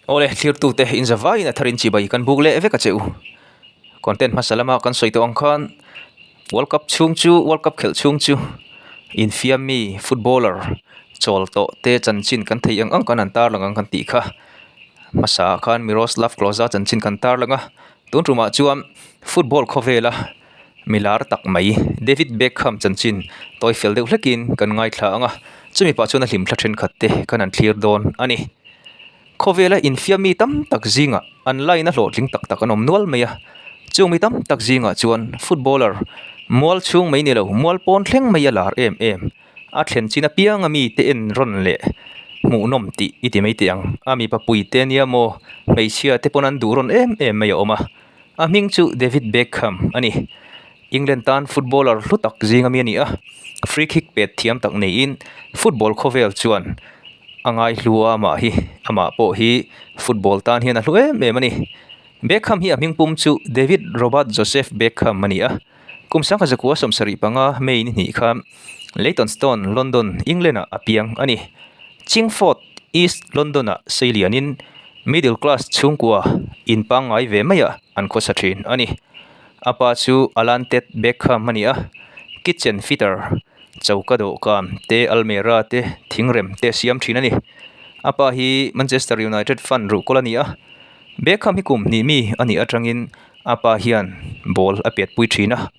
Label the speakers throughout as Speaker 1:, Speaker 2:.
Speaker 1: Awle, thlirtute inzavaiin a tharin chibai kan buk leh vek a che u. Content hmasa lama kan sawi tawh ang khan World Cup chhung chu World Cup khelh chhung chu infiam mi footballer chawl tawh te chanchin kan theih ang ang kan han tarlang ang kan tih kha. Hmasa ah khan Miroslav Klose chanchin kan tarlang a, tun tumah chuan football khawvela milar tak mai David Beckham chanchin tawi fel deuh hlekin kan ngaithla ang a, chumi pah chuan a hlimthla thenkhat te kan han thlir dawn a ni. Khawvela infiam mi tam tak zingah an line a hlawhtling tak tak an awm nual mai a, chung mi tam tak zingah chuan footballer mual chhung mai ni lo mual pawn thleng mai a lar em em. A thlen chin apiang a mite en rawn leh hmuhnawm tih i ti mai teh ang. A mipa pui te nia maw hmeichhia te pawn an duh rawn em em mai a awm a. A hming chu David Beckham a ni. England tan footballer hlu tak zing ami a ni a. Free kick pet thiam tak neiin football khawvel chuan a ngaihlu a amah hi amah pawh hi football tan hian a hlu em em a ni. Beckham hi a hming pum chu David Robert Joseph Beckham a ni a. Kum 1975 May ni hnih khan Leytonstone, London, England-ah a piang a ni. Chingford, East London-ah sei lianin middle class chhungkua in pangngai ve maiah an khawsa thin a ni. A pa chu Alan Ted Beckham a ni a, kitchen fitter, choka dawhkan te, almera te, thingrem te siam thin a ni. A pa hi Manchester United fan ruhkawl a ni a, Beckham hi kum hnih mi a nih atangin a pa hian ball a pet pui thin a,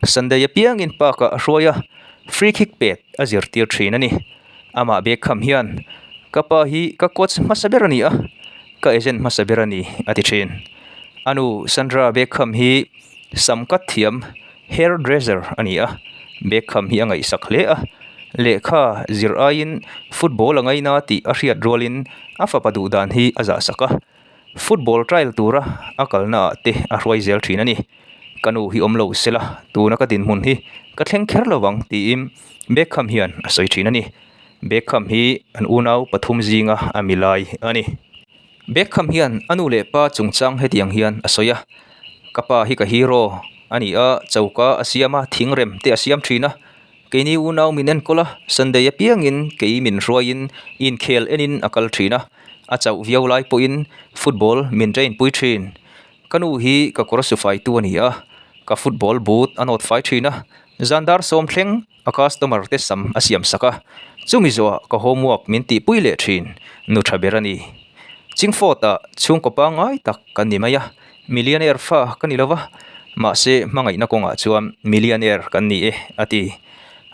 Speaker 1: Sunday apiangin park ah a hruai a, free kick pet a zirtir thin a ni. Amah Beckham hian, Ka pa hi ka coach hmasa ber a ni a, ka agent hmasa ber a ni, a ti thin. A nu Sandra Beckham hi sam cut thiam, hair dresser, a ni a, Beckham hi a ngaihsak hle a, lehkha zir aiin football a ngaina tih a hriat rualin a fapa duh dan hi a zahsak a. Football trial tura a kalna ah te a hruai zel thin a ni. Ka nu hi awm lo sela, tuna ka dinhmun hi ka thleng kher lo ang tiin Beckham hian a sawi thin a ni. Beckham hi an unau pathum zinga a mi lai a ni. Beckham hian a nu leh pa chungchang hetiang hian a sawi a, Ka pa hi ka hero a ni a, choka a siam a, thingrem te a siam thin a. Keini unau min enkawl a, Sunday apiangin kei min hruaiin inkhel enin a kal thin a, a chauh viau lai pawhin football min train pui thin. Ka nu hi ka kawr sufaitu a ni a, ka football boot a nawt fai thin a, zan dar sawm thleng a customer te sam a siam sak a, chumi zawhah ka homework min tihpui leh thin, nu tha ber a ni. Chingfawtah chhungkaw pangngai tak kan ni mai a, Millionaire fa ka ni lo va, mahse hmangaihna kawngah chuan millionaire kan ni e, a ti.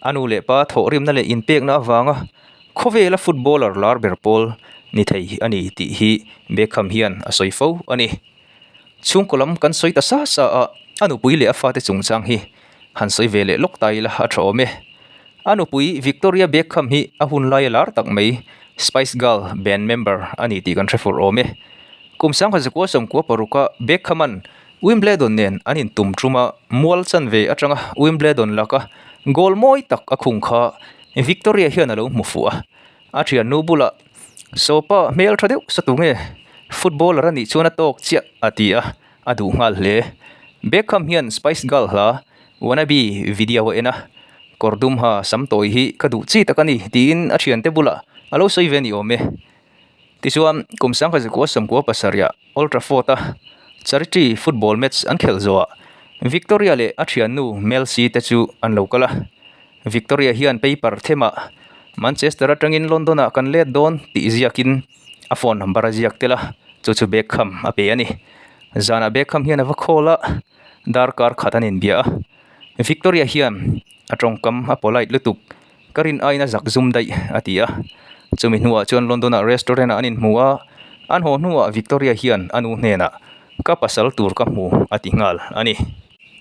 Speaker 1: A nu leh pa thawhrimna leh inpekna avanga khawvela footballer lar ber pawl ni thei a ni tih hi Beckham hian a sawi fo a ni. Chhungkaw lam kan sawi ta sa sa a, a nupui leh a fate chungchang hi han sawi ve leh lawk ta ila a tha awm e. A nupui Victoria Beckham hi a hun laia lar tak mai Spice Girl band member a ni tih kan hre fur awm e. Kum 1996 paruka Beckham-a'n Wimbledon nen an intum tum a, mual chanve atanga Wimbledon laka goal mawi tak a khung kha Victoria hian a lo hmu fuh a. A thiannu bulah, Sawpa hmel tha deuh sa tu nge? Footballer a nih chuan a tawk chiah, a ti a, a duh nghal hle. Beckham hian Spice Girl hla Wannabe video a en a, Kawr dum ha sam tawi hi ka duh chi tak a ni, tiin a thiante bulah a lo sawi ve ni awm e. Tichuan, kum 1997 Old Trafford-a charity football match an khelh zawhah Victoria leh a thiannu Mel C te chu an lo kal a. Victoria hian paper themah Manchester atangin London-ah kan let dawn tih ziakin a phone number a ziak tel a, chu chu Beckham a pe a ni. Zanah Beckham hian a va call a, darkar khat an inbia a. Victoria hian a tawngkam a polite lutuk, Ka rin aiin a zak zum daih, a ti a. Chumi hnuah chuan London-ah restaurant-ah an inhmu a, an haw hnuah Victoria hian a nu hnenah, Ka pasal tur ka hmu, a ti nghal a ni.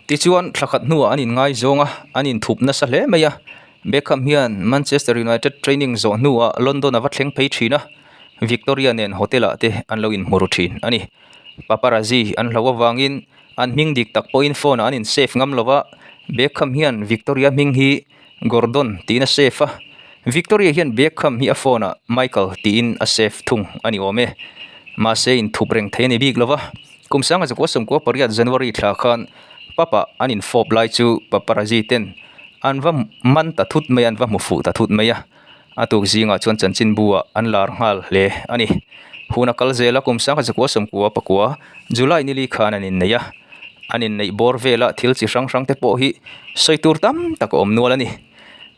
Speaker 1: Tichuan, thla khat hnuah an inngaizawng a, an inthup nasa hle mai a. Beckham hian Manchester United training zawh hnuah London a va thleng phei thin a, Victoria nen hotel-ah te an lo inhmu ru thin a ni. Paparazzi an hlo avangin an hming dik tak pawhin phone-ah an in-save ngam lo va, Beckham hian Victoria hming hi Gordon tiin a save a, Victoria hian Beckham hi a phone ah Michael tiin a save thung a ni awm e. Mahse inthup reng thei a ni bik lo va, kum 1998 January thla khan pub ah an infawp lai chu paparazzi ten an va man ta thut mai a, an va hmu fuh ta thut mai a, a tuk zingah chuan chanchinbu ah an lar nghal hle a ni. Hun a kal zel a, kum 19 sakua pakua July ni li khan an innei a. An inneih bawr vela thil chi hrang hrang te pawh hi sawi tur tam tak a awm nual a ni.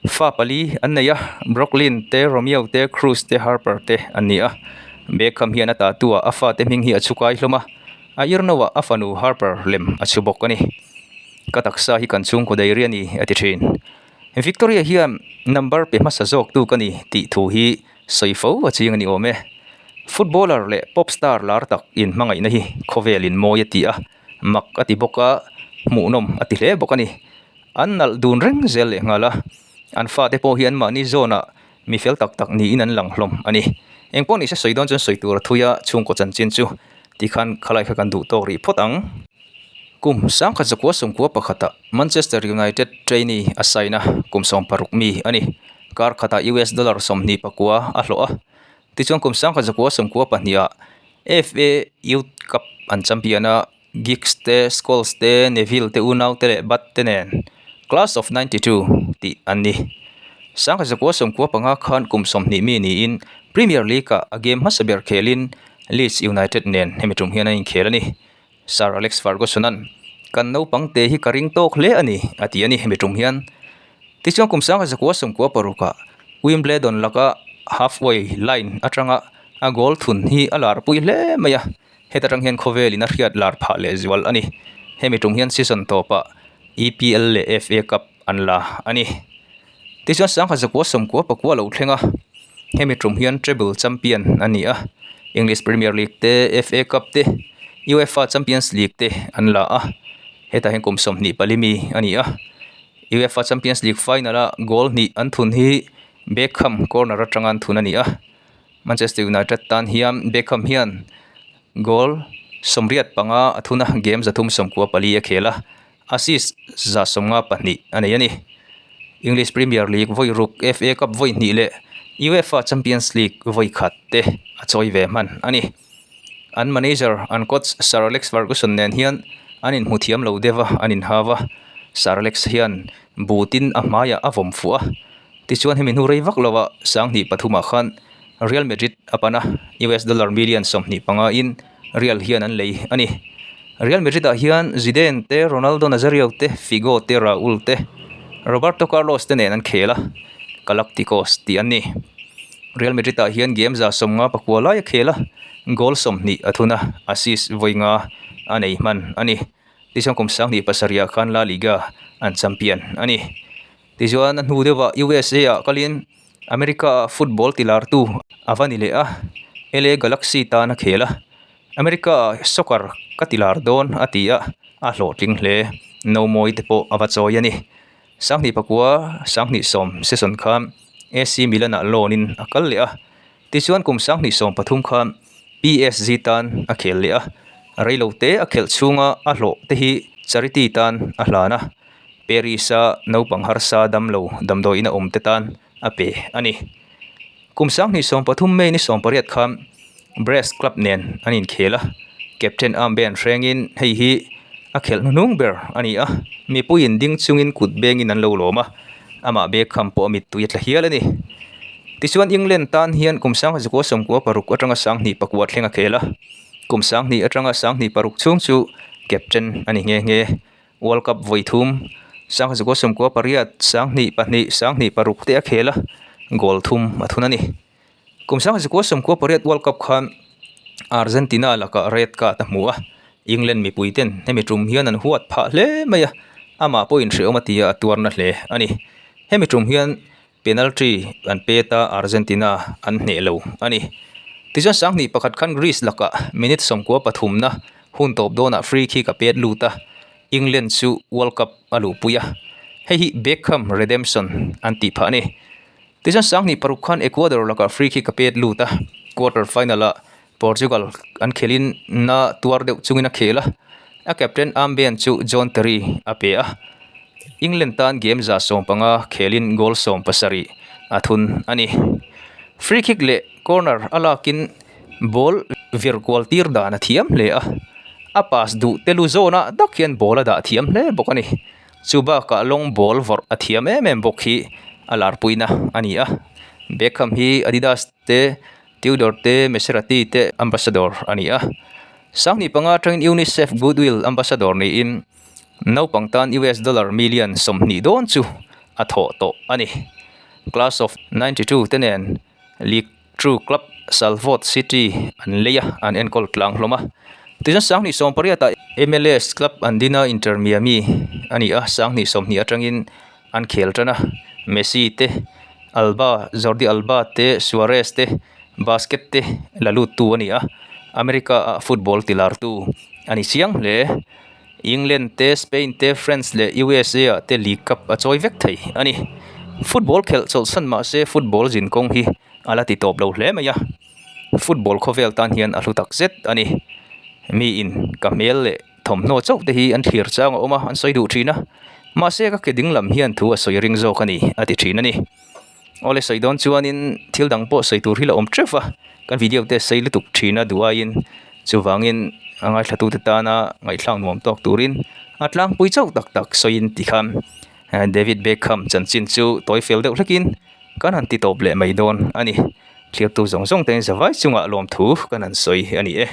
Speaker 1: Fa pali an nei a, Brooklyn te, Romeo te, Cruz te, Harper te an ni a. Beckham hian a tattoo ah a fate hming hi a chhukai hlawm a, a irno ah a fanu Harper lem a chhu bawk a ni. Ka taksa hi kan chhungkaw dairy a ni, a ti thin. Victoria hian number pe hmasa zawktu ka ni tih thu hi sawi fo a ching a ni awm e. Footballer leh pop star lar tak in hmangaihna hi khawvel in mawi a ti a, mak a ti bawk a, hmuhnawm a ti hle bawk a ni. An nalh dun reng zel leh nghal a, an fate pawh hi anmahni zawnah mi fel tak tak niin an lang hlawm a ni. Engpawh nise sawi dawn chuan sawi tur a thui a, chhungkaw chanchin chu tikhan khalai kha kan duh tawk rih phawt ang. Kum sangkhat zakua sawmkua pakhata Manchester United trainee a sign a, kum 16 mi a ni. Kar khatah US dollar 24 a hlawh a. Tichuan kum sangkhat zakua sawmkua pahnihah FA Youth Cup an champion a, Giggs te, Scholes te, Neville te unau te leh Butt te nen Class of 92 tih an ni. Sangkhat zakua sawmkua panga khan kum 20 mi niin Premier League-ah a game hmasa ber khelin Leeds United nen hemi tum hian an inkhel a ni. Sir Alex Ferguson-a'n, Kan naupang te hi ka ring tawk hle a ni, a ti a ni hemi tum hian. Tichuan kum sangha zakua sawmkua parukah Wimbledon laka halfway line atanga a goal thun hi a larpui hle mai a, heta tang hian khawvelin a hriat lar phah leh zual a ni. Hemi tum hian season tawpah EPL leh FA Cup an la a ni. Tichuan sangha zakua sawmkua pakua lo thleng a, hemi tum hian treble champion a ni a, English Premier League te, FA Cup te, UEFA Champions League te an la a, hetah hian kum 24 mi a ni a, UEFA Champions League final a goal hnih an thun hi Beckham corner atanga an thun a ni a, Manchester United tan hian Beckham hian goal 85 a thun a, game 394 a khel a. Assist 152 a nei a ni. English Premier League vawi ruk, FA Cup vawi hnih leh UEFA Champions League vawi khat te a chawi ve hman a ni. An manager, an coach Sir Alex Ferguson nen hian an inhmu thiam lo deuh a, an inhau a. Sir Alex hian butin a hmaiah a vawm fuh a. Tichuan hemi hnu rei vak lovah sanghnih pathumah khan Real Madrid a pan a, US dollar million 25 in Real hian an lei a ni. Real Madrid ah hian Zidane te, Ronaldo Nazario te, Figo te, Raul te, Roberto Carlos te nen an khel a, Galacticos tih an ni. Real Madrid ah hian game 59 lai a khel a, goal 20 a thun a, assist vawi nga a nei hman a ni. Tichuan kum 2007 ah khan La Liga an champion a ni. Tichuan a hnu deuhah USA ah kalin America ah football ti lartu a va ni leh a, LA Galaxy tan a khel a, America ah soccer ka ti lar dawn a ti a, a hlawhtling hle. Nomawi te pawh a va chawi a ni. Sanghnih pakua sanghnih sawm season khan AC Milan ah loan in a kal leh a, tichuan kum sanghnih sawm pathum khan PSG tan a khel leh a, reilote a khelh chhunga a hlawh te hi charity tan a hlan a. Paris-a naupang harsa damlo damdawiin a awm te tan a pe a ni. Kum 2013 May ni 18 khan Brest club nen an inkhel a, captain armband hrengin hei hi a khelh hnuhnung ber a ni a, mipuiin ding chungin kut bengin an lo lawm a, amah Beckham pawh a mittui a tla hial a ni. Tichuan England tan hian kum 1996 atanga 2009 thleng a khel a, kum 20 atanga 2006 chhung chu captain a ni nghe nghe. World Cup vawi thum, 1998, 2002, 2006 te a khel a, goal thum a thun a ni. Kum 1998 World Cup khan Argentina lakah red card a hmu a, England mipui ten hemi tum hian an huat phah hle mai a, amah pawhin hrehawm a ti a, a tuarna hle a ni. Hemi tum hian Penalty an pet a, Argentina an hneh lo a ni. Tichuan sanghnih pakhat khan Greece lakah minute sawmkua pathumna hun tawp dawnah free kick a pet lut a, England chu World Cup a luhpui a, hei hi Beckham Redemption an tih phah a ni. Tichuan sanghnih paruk khan Ecuador lakah free kick a pet lut a, quarter final-ah Portugal an khelin na tuar deuh chungin a khel a, a captain armband chu John Terry a pe a. England tan game 15 khelin goal 17 a thun a ni. Free kick leh corner a lakin ball vir kual tir dan a thiam hle a, a pass duh te lu zawnah tak hian ball a dah thiam hle bawk a ni. Chu bakah long ball vawrh a thiam em em bawk hi a larpuina a ni a. Beckham hi Adidas te. Tudor te Maserati te ambassador a ni a. Sanghnih panga atangin UNICEF Goodwill Ambassador niin naupang tan US dollar million 20 dawn chu a thawh tawh a ni. Class of 92 te nen League Two club Salford City an lei a, an enkawl tlang hlawm a. Tichuan sanghnih sawmpariatah MLS club an din a, Inter Miami a ni a, sanghnih 20 atangin an khel tan a. Messi te, Alba, Jordi Alba te, Suarez te, Busquets te la lut tu a ni a, America ah football ti lar tu a ni chiang hle. England te, Spain te, France leh USA ah te League Cup a chawi vek thei a ni. Football khelh chawlhsan mah se football zin kawng hi a la ti tawp lo hle mai a, football khawvel tan hian a hlu tak zet a ni. Miin ka hmel leh thawmhnaw chauh te hi an thlir chang a awm a, an sawi duh thin a, mahse ka ke ding lam hian thu a sawi ring zawk a ni a ti thin a ni. Awle sawi dawn chuanin thil dang pawh sawi tur hi la awm teuh va, kan video te sei lutuk thin a duh aiin chuvangin a ngaithlatute tana ngaihthlak nuam tawk turin a tlangpui chauh tak tak sawiin tikhan David Beckham chanchin chu tawi fel deuh hlekin kan han ti tawp leh mai dawn a ni. Thliartu zawng zawng te zavai chungah lawmthu kan han sawi a ni e.